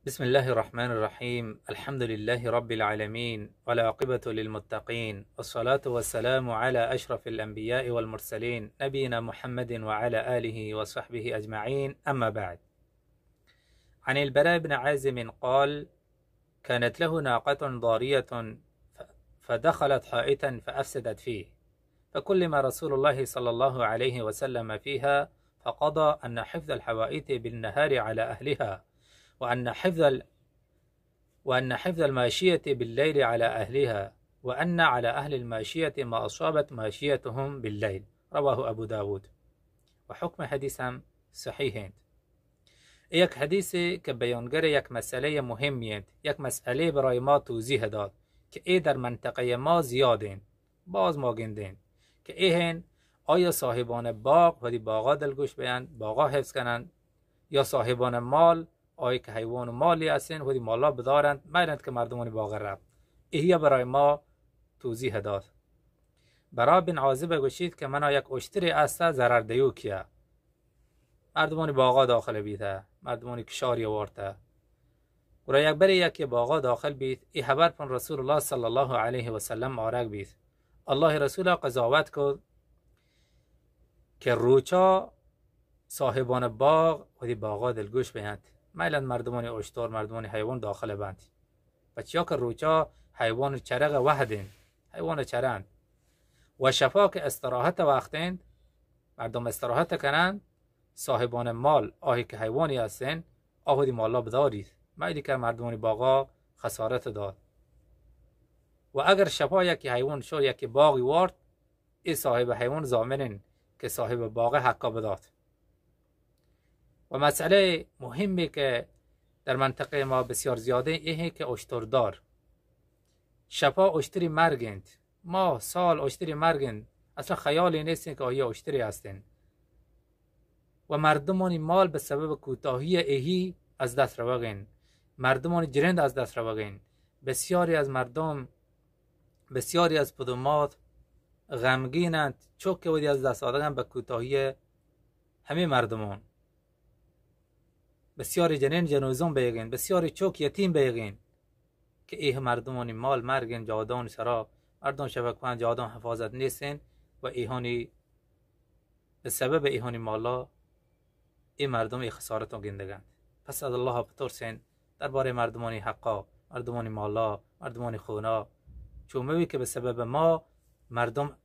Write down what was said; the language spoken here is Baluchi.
بسم الله الرحمن الرحيم. الحمد لله رب العالمين، والعاقبة للمتقين، والصلاة والسلام على أشرف الأنبياء والمرسلين، نبينا محمد وعلى آله وصحبه أجمعين. أما بعد. عن البراء بن عازب قال: كانت له ناقة ضارية ف-، فدخلت حائطا فأفسدت فيه، فكلم رسول الله صلى الله عليه وسلم فيها، فقضى أن حفظ الحوائط بالنهار على أهلها، وأن حفظ ال-، وأن حفظ الماشية بالليل على أهلها، وأن على أهل الماشية ما أصابت ماشيتهم بالليل. رواه أبو داود. و حکم حدیث هم صحیح انت. یک حدیثے کہ بیانگر یک مسئلہ مہمی انت، یک مسئلے برای ما توضیح دات کہ اے در منطقہ ما زیاد انت، باز ما گندین کہ اے ہن آیا صاحبان باغ وتی باغا دلگوش بینت، باغا حفظ کننت، یا صاحبان مال، آئی کہ حیوان و مالی ہستین، وتی مالا بدارنت، میلنت کہ مردمانی باغا رفت. ایہیا برای ما توضیح دات. براء بن عازب گوشیت کہ منا یک اشترے است ضرر دیوکیا، مردمانی باغا داخل بیتہ، مردمانی کشاری وارتہ. گڑا یک برے یکے باغا داخل بیت، ای خبر پن رسول اللہ صلی اللہ علیہ وسلم آرگ بیت. اللہ رسول قضاوت کت کہ روچا صاحبان باغ وتی باغا دلگوش بینت. میلنت مردمانی اشتر، مردمانی حیوان داخل بنت. پچیا کہ روچا حیوان چرگ وہد انت، حیوان چرند. و شپا کہ استراحت وقت انت، مردم استراحت کنند، صاحبان مال، آہی کہ حیوانی هستن، آ وتی مالا بداریت. میلی که مردمانی باغا خسارت داد. و اگر شپا یکی حیوان شو، یکی باغی وارد، ای صاحب حیوان ضامنن که صاحب باغ حقا بداد. و مسئله مهمی که در منطقه ما بسیار زیاده ایه که اشتردار شپا اشتری مرگ انت. ماه، سال اشتری مرگ انت. اصلا خیالی نیست که آیا اشتری هستن. و مردمانی مال به سبب کوتاهی ایهی از دست روگ انت. مردمانی جرند از دست روگ انت. بسیاری از مردم، بسیاری از پدومات غمگین انت، چوک که ودی از دست آدگن به کوتاهی همه مردمان. بسیاری جنین جنوزون بیگین، بسیاری چوک یتیم بیگین که ایه مردمانی مال مرگین جادان سرا، مردم شبکوان جادان حفاظت نیستین و ایهانی، به سبب ایهانی مالا ای مردم ای خسارتون گندگند. پس از الله بترسین، دربارهٔ مردمانی حقا، مردمانی مالا، مردمانی خونا، چون مبی که به سبب ما مردم